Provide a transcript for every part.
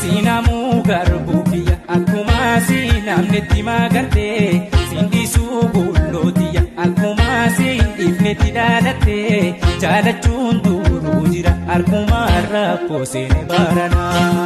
Siinamuu garbuu kiyya akkuma siinamnetti magartee sindisuu bullootiyya akkuma sindifnetti dhaalattee jaalachuun duruu jira harkuma rakkoo seene baranaa.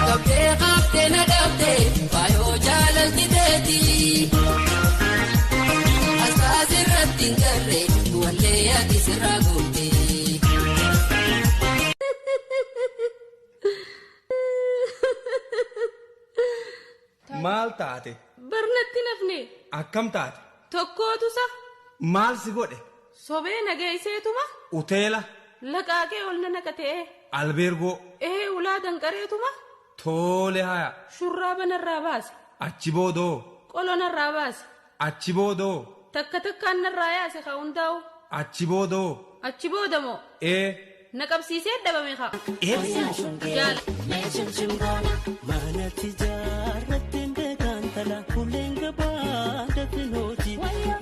Qabdee qabdee na dhabdee faayoo jaalalti teeti. Asaas irratti hin garree wallee ati sirraa goote. Maal taate? Barnatti nafne. Akkam taate? Tokkootu sa. Maal si godhe? Sobee nageesseetuma. Uteela. Laqaaqee ol na naqatee. Albeergoo. Ee ulaa danqareetuma. Toole haya. Shurraaba narraa baase. Achi boodoo. Qolo narraa baase. Achi boodoo. Takka takkaan narraa yaase ka hundaa'u. Achi boodoo. Achi boodamoo. Ee. Na qabsiisee dhabame ka. Jaala. Manatti jaarratteen beekan tala uleen gabaa dafinooti.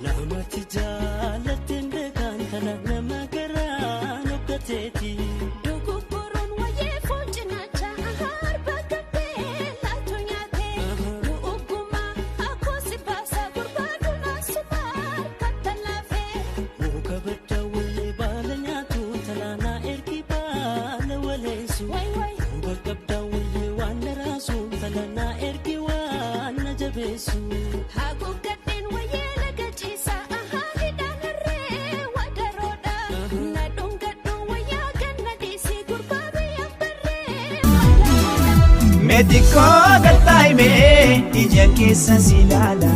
Namatti jaallatteen beekan tala nama garaan hoggateeti. Dogoggoroon wayyee foon cinaacha harba gabbee laatu nyaate. Ogummaa akkoosi baasa barbaadu naasumaa harkatti laafee. Muka baddaa wallee baala nyaatu talaanaa ergi baala waleessu. Muka qabdaa wallee waan na raasu talaanaa ergi waan na jabeessu. Haguuggadheen wayyee laga ciisaa hidhaan harree wadaroodha. Na dhungadhu wayyaa ganna dhiisii gurbaa biyyaan barree wadaroodha. Meetikoo galtaa'imee ija keessa si ilaala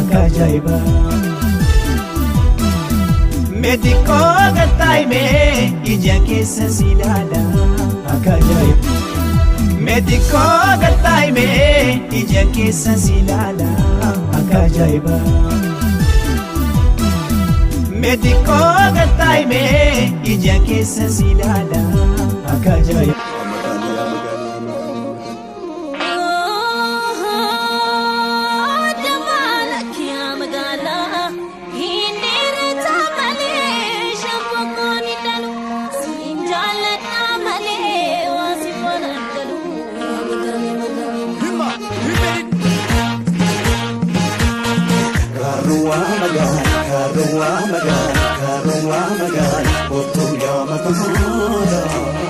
akka ajaa'ibaa. Meetikoo galtaa'imee ija keessa si ilaala akka ajaa'ibaa. Meetikoo galtaa'imee ija keessa si ilaala akka ajaa'ibaa. Meetikoo galtaa'imee ija keessa si ilaala akka ajaa'ibaa. Karuwa magan, karuwa magan, karuwa magan, otu ya magana.